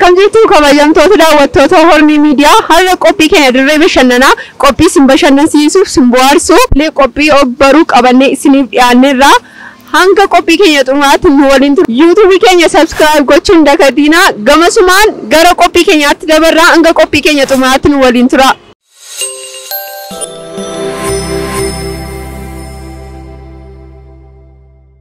Akkam jirtu kabajamtoota daawwattoota Hornii Miidiyaa har'a qophii keenya dirree bashannanaa qophii isin bashannansiisuuf isin bohaarsuuf illee qophii og-baruu qabannee isiniif dhiyaanneerra. Hanga qophii keenya xumuraatti nu waliin tura. Yuutuubii keenya subscribe gochuun dagatinaa gamasumaan gara qophii keenyaatti dabarraa hanga qophii keenya xumuraatti nu waliin tura.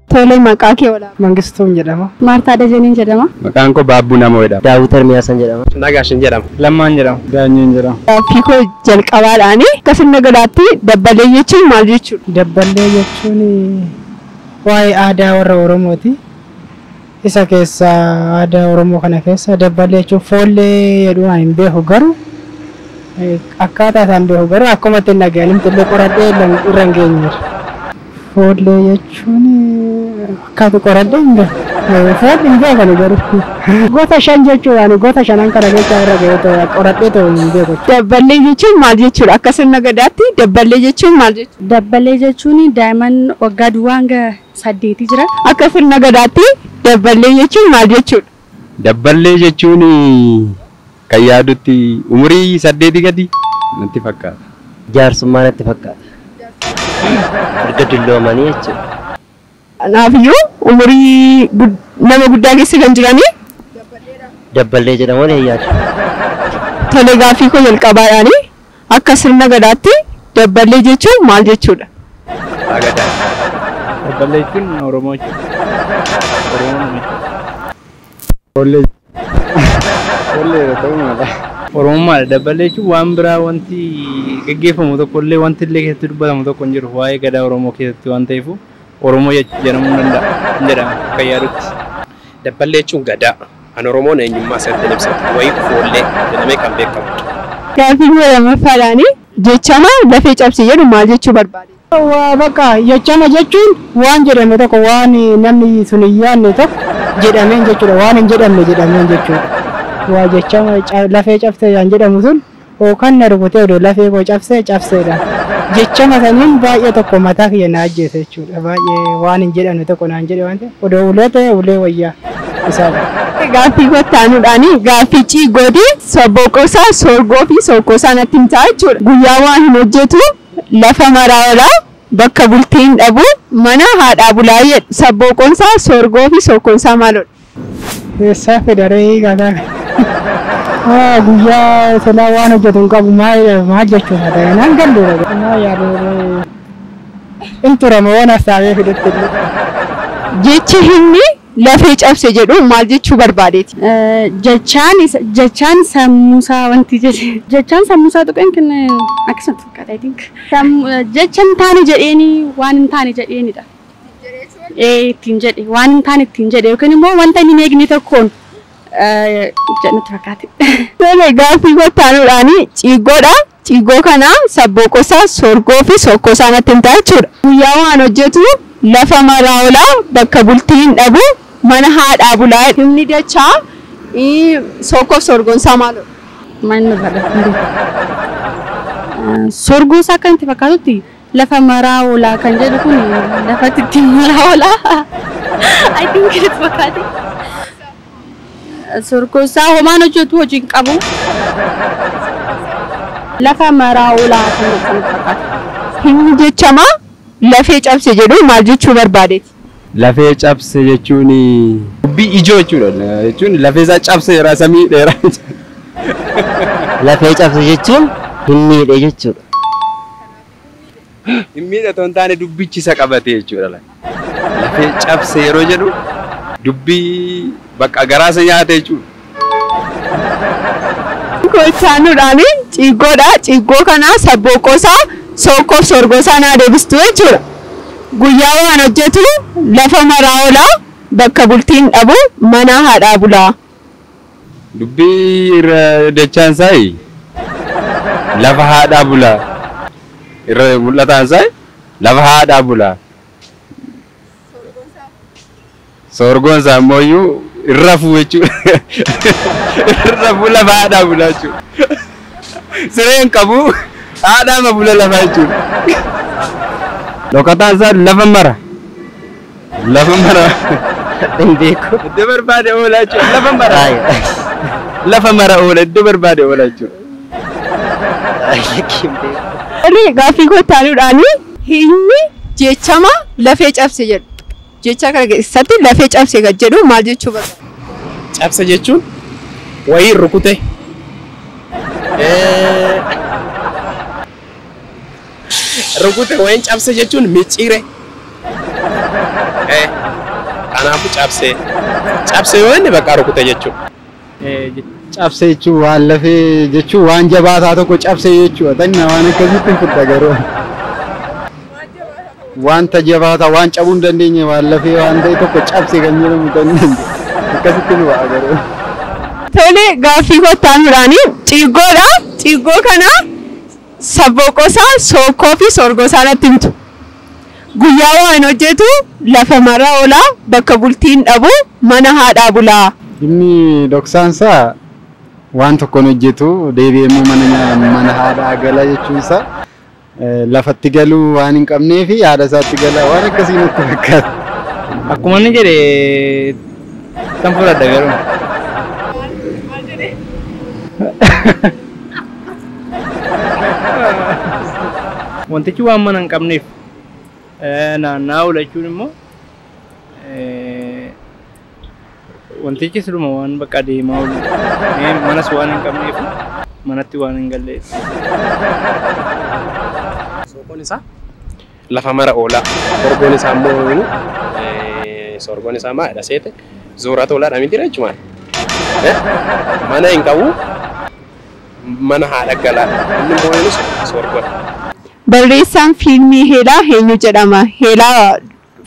Tole maqaa kee walaa. Mangistuun jedhama. Maartaa Dajaniin jedhama. Maqaan koo Baabbuu Namoo jedhama. Daawit Ermiyaasaan jedhama. Nagaashin jedhama. Lammaan jedhama. Daanyiin jedhama. Gaaffii koo jalqabaadhaani akka sirna gadaatti dabballee jechuun maal jechuudha? Dabballee jechuun waa'ee aadaa warra Oromooti. Isa keessa aadaa Oromoo kana keessa dabballee jechuun foollee jedhu ani hin beeku garuu akkaataa isaan beeku garuu akkuma ittiin dhaga'an illee qoradhee irra hin geenye. Foollee jechuun akkaatu qoradhee hin beeku. Foollee hin beekani garuu. Gosa shan jechuudha gosa shanan kana keessa irra ga'ee qoradhee ta'u hin beeku. Dabballee jechuun maal jechuudha? Akka sirna gadaatti dabballee jechuun maal jechuudha? Dabballee jechuun daa'imman waggaa duwwaa hanga 8 jira. Akka sirna gadaatti dabballee jechuun maal jechuudha? Dabballee jechuun kan yaadutti umurii 8 gadi natti fakkaata. Jaarsummaa natti fakkaata. Erga dulloomanii jechuudha. Kanaafiyyuu umurii nama guddaa keessa kan jiranii dabballee jedhamuun yaadu. Tole gaaffii koo jalqabaadhaani akka sirna gadaatti dabballee jechuun maal jechuudha? Dabballee jechuun Oromoo jechuudha. Oromoo jechuudha. Foollee. Foollee ta'uu mala. Oromummaadha. Dabballee jechuun waan biraa wanti gaggeeffamu tokko illee wanti illee keessatti dubbatamu tokko hin jiru. Waa'ee gadaa Oromoo keessatti waan ta'eef Oromoo jedhamuu danda'a. Hin jedhama akka yaadutti. Dabballee jechuun gadaa. An Oromoon eenyummaa isaatti ibsatu. Wayii foollee jedhamee kan beekamudha. Gaaffii koo lammaffaadhaani jechama lafee cabse jedhu maal jechuu barbaade? Waa bakka jechama jechuun waan jedhame tokko waan namni sun hin yaadne tokko jedhameen jechuudha. Waan hin jedhamne jedhameen jechuudha. Waa jechama lafee cabsee kan jedhamu sun yookaan na rukutee odoo lafee koo cabsee cabseedha. Jechama saniin baay'ee tokko mataa kiyya na ajjeese jechuudha. Baay'ee waan hin jedhamne tokko naan jedhe waan ta'eef odoo ulee ta'e ulee wayyaa isaadha. Gaaffii gottaanuudhaani gaaffii ciigooti sabboqosaa sorgoo fi sokkoosaa natti himtaa jechuudha. Guyyaa waan hin hojjetu lafa maraa oolaa bakka bultii hin dhabu mana haadhaa bulaa jedhu sabboqoonsaa sorgoo fi sokkoonsaa maalodha? Eessaa fedharee gataa guyyaa silaa waan hojjetu hin qabu maal jechuudha ta'e naan galluudha. Maal yaaduu hin turama waan hasaabee fidutti illee. Jechi himni lafee cabse jedhu maal jechuu barbaadeeti? Jechaan sammuusaa wanti jedhe. Jechaan sammuusaa tuqeen kan akkasumatti fakkaata I think. Jecha hin taane jedheeni waan hin taane jedheenidha. Ittiin jedhe waan hin taane ittiin jedhe yookiin immoo wanta inni hin eegne tokkoon jedhanitti fakkaate. Tole gaaffii gottaanuudhaani ciigoodha. Ciigoo kana sabboqosaa sorgoo fi sokkoosaa natti himtaa jechuudha. Guyyaa waan hojjetu lafa maraa oolaa bakka bultii hin dhabu mana haadhaa bulaa. Himni dachaa sokkoof sorgoonsaa maalodha? Manni barreeffame. Sorgoo isaa akka itti fakkaatutti lafa maraa oolaa kan jedhu kun lafatti ittiin maraa oolaa. I think itti fakkaate. Sorgoo isaa homaan hojjetu hojii hin qabu. Lafa maraa oolaa kan jedhu fakkaata. Himni jechamaa lafee cabse jedhu maal jechuu barbaadeeti? Lafee cabse jechuun dubbii ijoo jechuudha. Jechuun lafee isaa cabse yeroo samii dheeraa. Lafee cabse jechuun hin miidhe jechuudha. Hin miidhe otoo hin taane dubbichi isa qabate jechuudha. Lafee cabse yeroo jedhu dubbii bakka garaasa nyaate jechuudha. Gochaanuudhaani ciigoodha. Ciigoo kana sabboqosaa sokkoof sorgoosaa naa deebistu jechuudha. Guyyaa waan hojjetu lafa maraa oolaa bakka bultii hin dhabu mana haadhaa bulaa. Dubbii irra dachaan isaa lafa haadhaa bulaa. Irra mul'ataan isaa lafa haadhaa bulaa. Sorgoon isaa immoo irra fuu jechuudha. Irra fuu lafa haadhaa bulaa jechuudha. Sireen qabu haadhaa ma bula lafa jechuudha. Dhokataan isaa lafa mara. Lafa mara. Hin beeku. Iddoo barbaade oolaa jechuudha. Lafa mara. Lafa mara oola iddoo barbaade oola jechuudha. Tole gaaffii kottaanuudhaani hiikni jechama lafee cabse jedhu. Jecha kana keessatti lafee cabse kan jedhu maal jechuu barbaada? Cabse jechuun wayii rukute. Rukute wayiin cabse jechuun micciire. Kanaafuu cabse. Cabse yoo inni bakka rukute jechuudha. Cabse jechuun waan lafee jechuun waan jabaataa tokko cabse jechuudha. Tanna waan akkasitti hin fudha garuu. Wanta jabaataa waan cabuu hin dandeenye waan lafee waan ta'e tokko cabse kan jedhamu tanna akkasitti nu ba'a garuu. Tole gaaffii kottaanuudhaani ciiggoodha. Ciiggoo kana sabboqosaa, sookkoo fi sorgosaa natti himtu. Guyyaa waan hojjetu lafa mara oolaa bakka bultiin dhabu mana haadhaa bulaa. Inni dhoksaansaa waan tokkoon hojjetu deebi'ee immoo mana haadhaa gala jechuunsaa lafatti galuu waan hin qabnee fi haadha isaatti gala waan akkasii natti fakkaata. Akkuma inni jedhe kan fudhadha garuu. Wantichi waan mana hin qabneef naanna'aa oola jechuun immoo wantichi siluma waan bakka deemaa oolu manas waan hin qabneef manatti waan hin galleef. Sorgoon isaa lafa mara oola. Sorgoon isaa immoo sorgoon isaa maalidha seete zoorata oolaadha miti jechuudha. Mana hin qabu mana haadha galaa inni immoo sorgoodha. Barreessaan fiilmii Heelaa eenyu jedhama? Heelaa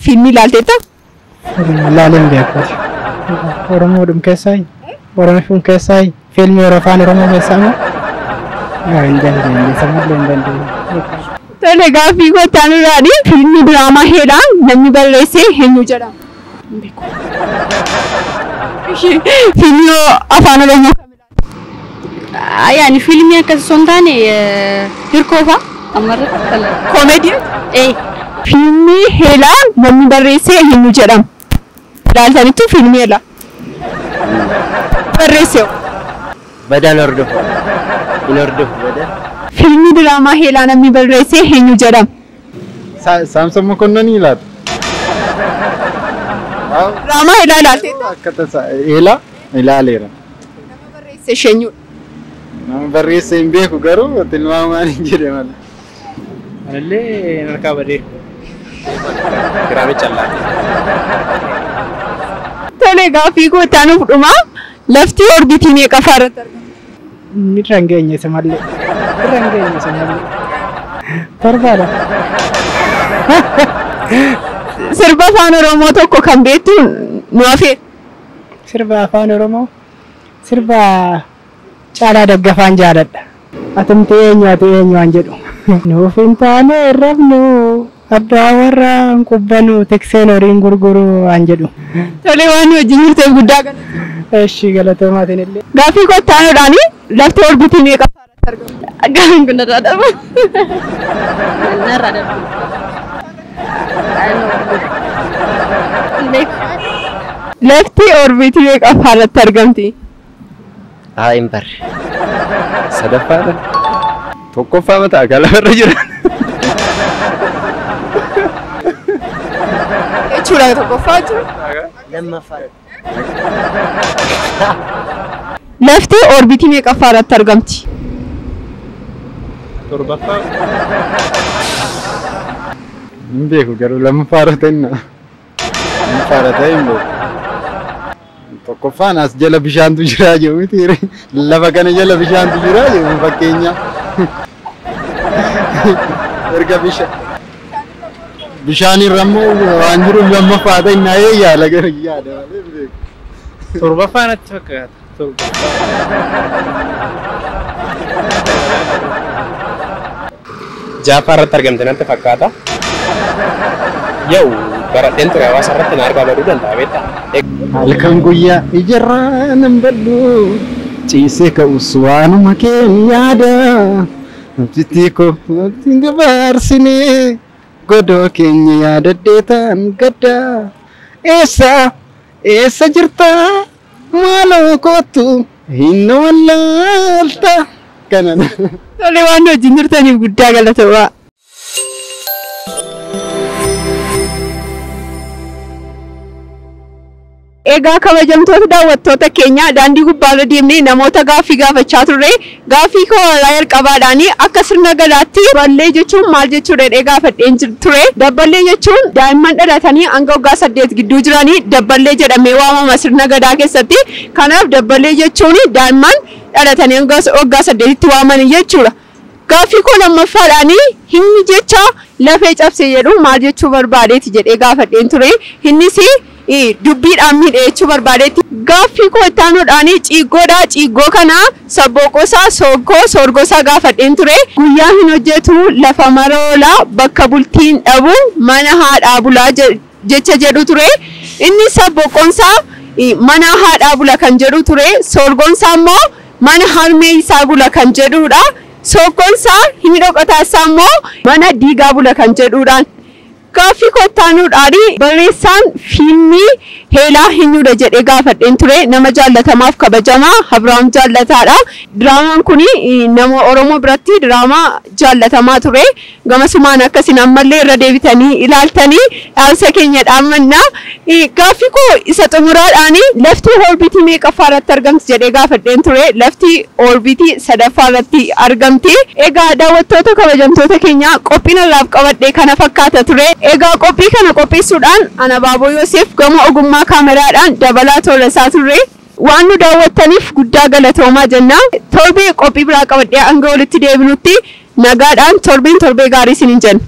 fiilmii ilaalteetta? Ilaalee hin beeku. Oromoodhum keessaa Oromoon keessaa fiilmii afaan Oromoo keessaa moo? Hin dandeenye samallee hin dandeenye. Tole gaaffii kottaanuudhaani fiilmii diraamaa Heelaa namni barreesse eenyu jedhama? Hin beeku. Fiilmii afaan Oromoo kam ilaalta? Yaani fiilmii akkas osoo hin taane hirkoo fa'a ammarratti kan Koomedii? Fiilmii Heelaa namni barreesse eenyu jedhama? Ilaaltanitti fiilmii Heelaa. Barreesse. Badaan hordofu. Hin hordofu badaan. Fiilmii diraamaa Heelaa namni barreesse eenyu jedhama? Saamson Mokonnon ilaata. Diraamaa Heelaa ilaalteetta? Akka tasaa Heelaa ilaaleera. Nama barreesse eenyudha? Nama barreesse hin beeku garuu tilmaamaan hin jedhe malee. Anillee harkaa badee. Diraamicha allaati. Tole gaaffii kottaanuuf dhuma lafti orbitii meeqaffaa irratti argama? Irra hin geenye isa malee. Irra hin geenye isa malee. Torbaadha. Sirba afaan Oromoo tokko kan beektu nu hafee. Sirba afaan Oromoo sirba Caalaa Daggafaan jaaladha. Atumti eenyu ati eenyu waan jedhu. Nuuf hin taane rafnu abbaa warraa hin qubbanu tikseen horiin gurguru waan jedhu. Tole waan nu wajjin jirteef guddaa galatoomi. Eshi galatoomaatiin illee. Gaaffii kottaanuudhaani lafti orbitii meeqaffaa irratti argama? Gaafiin kun narraa darba. Narraa darba. Hin beeku. Lafti orbitii meeqaffaa irratti argamti? Haa hin barre. Sadaffaadha. Tokkoffaa mataa kan lafarra jira. Jechuudha tokkoffaa jechuudha. Lammaffaa. Lafti orbitii meeqaffaa irratti argamti? Torbaffaa. Hin beeku garuu lammaffaa irra ta'inna. Lammaffaa irra ta'e hin beeku. Tokkoffaan as jala bishaantu jira jedhu miti lafa kana jala bishaantu jira jedhu fakkeenya. Erga bishaan irra immoo waan jiruuf lammaffaa ta'inna yaala gara yaada malee hin beeku. Torbaffaa natti fakkaata. Torbaffaa. Jaaffaa irratti argamte natti fakkaata. Yoo baradheen ture hawaasa irratti na argaa baduu danda'a beektaa? Halkan guyyaa ijarraa nan baddu ciisee ka'us waanuma keen yaada. Abjitti koo waqtiin gabaarsinee godoo keenya yaadadhee ta'an gadda. Eessa eessa jirta maaloo kootu Hin wallaalta kana. Tole waan wajjin turtaniif guddaa galatoomaa. Egaa kabajamtoota daawwattoota keenya daandii gubbaarra deemnee namoota gaaffii gaafachaa turre gaaffii koolaa jalqabaadhaanii akka sirna gadaatti dabballee jechuun maal jechuudha jedhee gaafadheen ture. Dabballee jechuun daa'imman dhalatanii hanga waggaa 8 gidduu jiranii dabballee jedhamee waamama sirna gadaa keessatti. Kanaaf dabballee jechuun daa'imman dhalatanii hanga waggaa 8tti waamanii jechuudha. Gaaffii koo lammaffaadhaanii hinni jecha lafee cabse jedhu maal jechuu barbaadeeti jedhee gaafadheen ture. Innis dubbiidhaan miidhe jechuu barbaadeetti. Gaaffii koo itti aanuudhaan ciiggoodha. Ciiggoo kana sabbooqosaa, sookkoo, soorgosaa gaafadheen ture. Guyyaa hin hojjetu lafa maroolaa bakka bultiin dhabu mana haadhaa bulaa jecha jedhu ture. Inni sabbooqoonsaa mana haadhaa bula kan jedhu ture. Soorgoonsaa immoo mana harmee isaa bula kan jedhudha. Sookkoonsaa himi dhoqataa isaa immoo mana diigaa bula kan jedhudhaan. Gaaffii koo itti aanuudhaan barreessaan fiilmii Heelaa Hinyuudha jedhee gaafadheen ture. Nama jaallatamaaf kabajamaa Abiraam Jaallataadha. Diraamaan kun nama Oromoo biratti diraamaa jaallatamaa ture. Gamasumaan akkasiin ammallee irra deebitanii ilaaltanii dhaamsa keenya dhaammanna. Gaaffii koo isa xumuraadhaan lafti orbiitii meeqaffaa irratti argamti jedhee gaafadheen ture. Lafti orbiitii sadaffaa irratti argamti. Egaa daawwattoota kabajamtoota keenya qophiin allaaf qabadhee kana fakkaata ture. Egaa qophii kana qopheessuudhaan ana Baaboo Yoosef gama ogummaa kaameraadhaan dabalaa tola turre. Waan nu daawwattaniif guddaa galatoomaa jenna. Torbee qophii biraa qabadhee hanga walitti deebinutti nagaadhaan torbeen torbee gaarii isiniin jenna.